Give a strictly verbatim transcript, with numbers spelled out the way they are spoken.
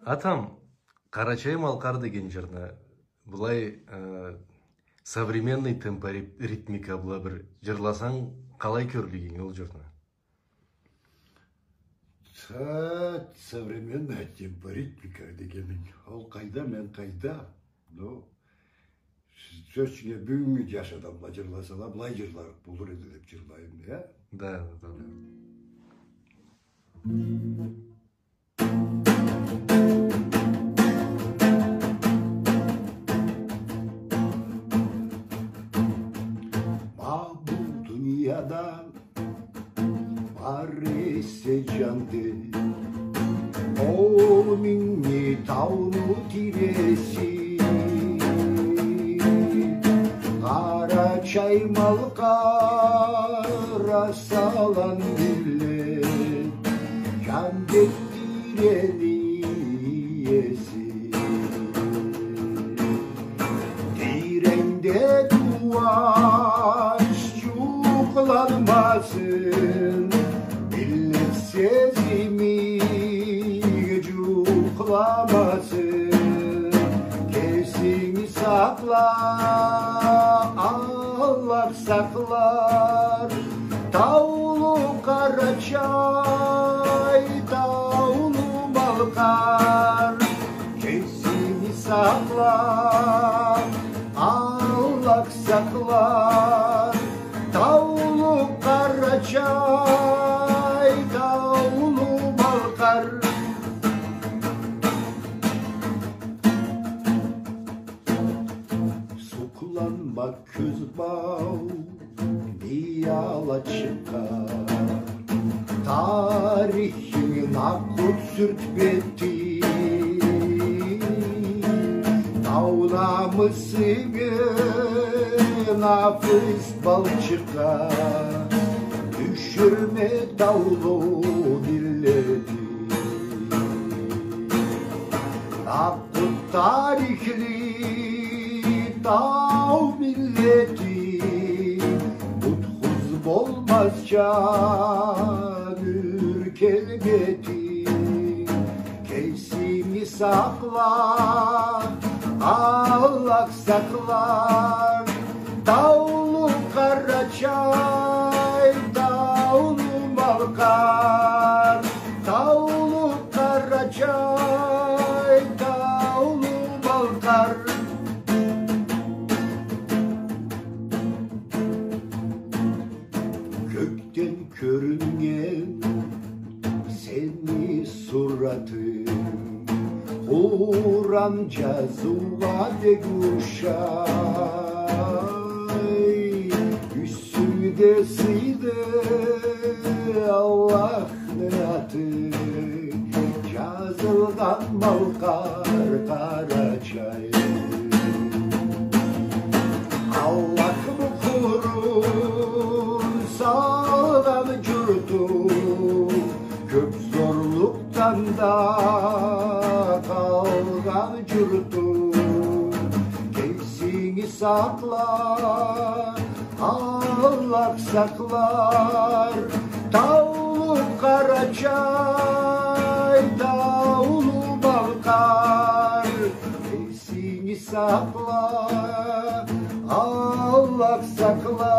Атам, «Къарачай-Малкъар» деген джырны былай, э, современный темпоритмика бла бир джырласанг, къалай кёрлюк эдинг ол джырны? Та, современная темпоритмика дегенинг, ол къайда, мен къайда? Ну, сёз ючюн, бюгюннгю джаш адамла джырласала, былай джырлар болур эди деб джырлайым, я? Да, да, да, да. Ма бу дунияда бар эсе джанды, ол минги тауну тийреси. Къарачай-Малкъар, асылан миллет, джандет тийрени иеси. Тийренгде къууанч джукъламасын, миллет сезими джукъламасын. Кесинги сакъла, Аллах сакълар, таулу Къарачай, таулу Малкъар. Кесинги сакъла, Аллах сакълар, таулу Къарачай, таулу Малкъар. Сукъланма, кёз бау, биялачыкъгъа, тарихинг акъ от сюртмеди. Тау намысынга, нафыс балчыкъгъа тюшюрме таулу миллети. Акъ от тарихли тау миллети, бутхуз болмаз чаныу келбети. Кесинги сакъла, Аллах сакълар, таулу Къарачай, таулу Малкъар, таулу Къарачай, таулу Малкъар. Кёкден кёрюннген сени суратынг Къуран джазыугъа бек ушай. Юсюнгде сыйды Аллахны аты, джазылгъан Малкъар, Къарачай. Аллах букъурун салгъан джурту, кёб зорлукъдан да къалгъан джурту. Кесинги сакъла, Аллах сакълар, таулу Къарачай, таулу Малкъар. Кесинги сакъла, Аллах сакъла,